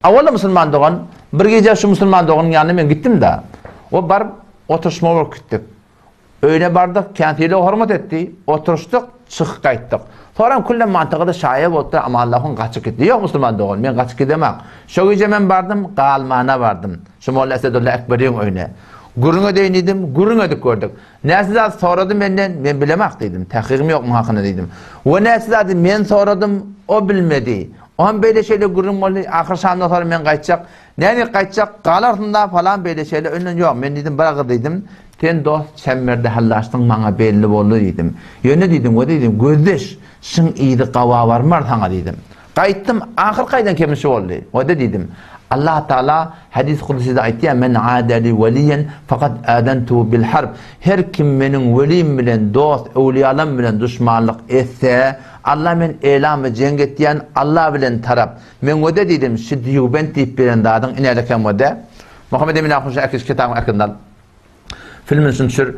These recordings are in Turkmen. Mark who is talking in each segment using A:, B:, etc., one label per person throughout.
A: Awala musulman dogan, bir gije şu musulman doganyň ýanyna men gitdim-de. O baryp oturyşma bolup gitdik. Öýüne bardyk, kän sylag-hormat etdi. Oturyşdyk, çykyp gaýtdyk. Soram külle mantykada şaýa bolupdyr, Amanlahyň gaçyp gitdi. Ýok musulman dogan, men gaçyp gidemak. Şo gije men bardym, galmana bardym. Şu Molla Esedulla Ekberiň öýüne. Gürrüň edeýin diýdim, gürrüň edip gördük. Näçe zat sorady menden, men bilemak diýdim. Tahkygym ýok muň hakynda diýdim. We näçe zady men soradym, o bilmedi. Oňam beýle-şeýle gürrüň boldy. Ahyr şamdan soňra men gaýtjak. Nädip gaýtjak, galarsyň-da falan beýle-şeýle önden ýok. Men diýdim, bir agyz diýdim. Sen dost çemberde hallaşdyň maňa belli boldy diýdim. Ýöne diýdim, we diýdim, gözleş, şyň yzy gawa barmar saňa diýdim. Gaýtdym, ahyrky aýdan kemi şu boldy. We-de diýdim, Allah Tagala hadys kudusyda aýtýar, Men aada li weliýen faqad adantuhu bil harb. Her kim meniň welim bilen, dost, öwliýalam bilen duşmanlyk etse, Allah men elan we jeň etýän, Allah bilen tarap. Men we-de diýdim, şu dýubent diýip beren zadyň inälekem we-de. Muhammet Emin ahun şu äkiş kitabyň äkidin al. Filmini şuny düşür.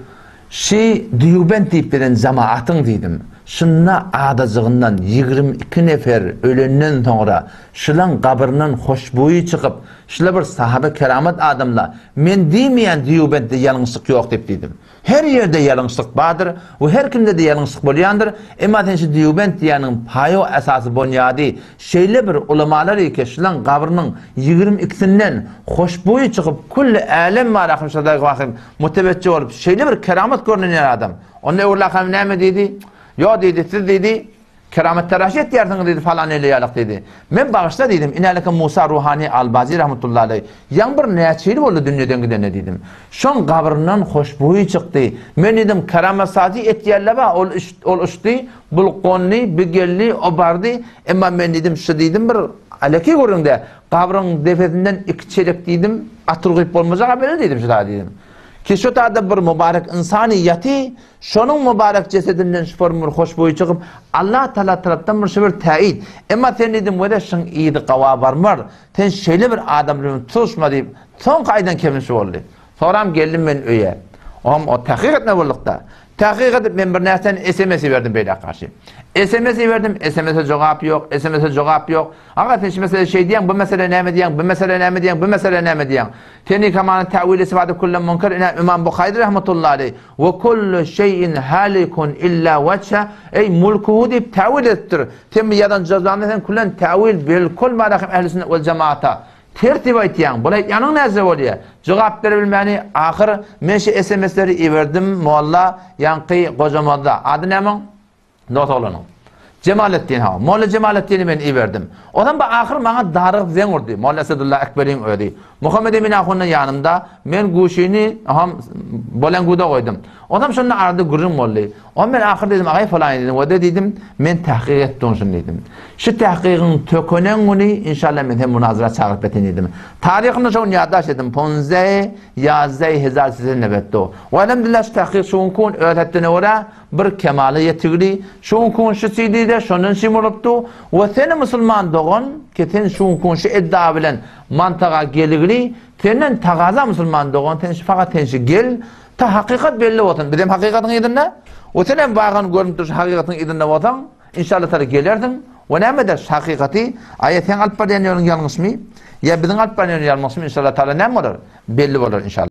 A: Şi Dýubent diýip gelen jemaatyň diýdim. Şunda adajygyndan 22 nefer ölenden soňra şulaň gabryndan hoşboýy çykyp, şula bir sahaba keramat adamla, men diýmeýän Dýubentde ýalňyşlyk ýok diýip diýdim. Her ýerde ýalňyşlyk bardyr we her kimde-de ýalňyşlyk bolýandyr, emma sen şu Dýubent diýýäniň paýo esasy bonýady Şeýle bir ulamalar eke şulaň gabrynyň 20 ikisinden hoşboýy çykyp külli älem barahym şadaýwahym mutewejje bolup şeýle bir keramat görünýän adam. Onda Öwrül akam näme diýdi? Ýo diýdi, siz diýdi, keramat taraşy etýärsiňiz diýdi falan öýle ýalak diýdi. Men bagyşla diýdim, inäleke Musa Ruhani Albazi rahmetullahi aleý ýaň bir näçe ýyl boldy dünýeden gidene diýdim. Şoň gabryndan hoşboýy çykdy. Men diýdim, keramat sazy etýärler ba, ol ol uçdy, Bul gondy, bi geldi, o bardy, emma men diýdim, şu diýdim bir aleky gürrüňde, gabryň depesinden iki çelek diýdim, atyr guýup bolmajak-a beýle diýdim şu zady diýdim. Ki şu taýda bir mübarek ynsany ýaty, şonuň mübarek jesedinden şu form bir hoşboýy çykyp, Allah Tagala tarapdan bir şu bir täýit. Emma sen diýdim, wele şyň yzy gawa barmar, sen şeýle bir adam bilen tutuşma diýip, soňky aýdan kemim şu boldy. Soram geldim men öýe. Oňam o tahkyk etme boldukda. Tahkyk edip men bir närseni SMS iberdim beýläk garşy. SMS iberdim, SMS-e jogap ýok, SMS-e jogap ýok. Aga sen şu mesele şeý diýýäň, bu mesele näme diýýäň, bu mesele näme diýýäň, bu mesele näme diýýäň. Seni kamana täwil isbady kullu munkar ine Imam Buhary rahmetullahi aleýh we kullu şeýin halikun illa wajha eý mulkuhu diýip täwil edipdir. Sen bu ýazan jazany sen kulen täwil bilkul marahim ehli sünnet wel jemaata. Ters diýip aýtýaň. Bul aýtýanyň näce bolýa? Jogap berebilmäni ahyr men şu SMS-leri iberdim molla ýaňky goja molla. Ady näme oň? Dos oglanyň. Jemaletdin hawa. Molla Jemaletdini men iberdim. Onam bu ahyr maňa darygyp zeň urdy. Molla Esedulla Ekberiň özi. Muhammet Emin ahundan ýanymda men guşyny aham bolenguda goýdum. Onam şonda arada gürrüň boldy. Onda men ahyr diýdim, agaý falany diýdim, we-de diýdim, men tahkyk etdim şuny diýdim. Şu tahkygyň tökenen güni inşallah men seni munazara çagyryp betin diýdim. Taryhyny şo gün ýaddaş etdim, ponzde ýazde hezar size nebetdo. We elhamdülillah şu tahkyk şu günki gün öz hetdine görä bir kemala ýetigli, şu günki gün şu CD-de şondan şim bolupdy. We seni musulman dogan ki sen şu günki gün şu iddia bilen mantaga geligli, senden tagaza musulman dogan sen şu fakat sen şu gel, Ta hakykat belli bolsun. Bizem hakykatyň yzynda. O sen hem bagan görünip durşy hakykatyň yzynda bolsaň, inşallah taala gelersiň. We näme eder hakykaty? Aýa sen alyp barýan ýoluň ýalňyşmy? Ýa biziň alyp barýan ýolumyz ýalňyşmy? Inşallah taala näme bolar? Belli bolar inşallah.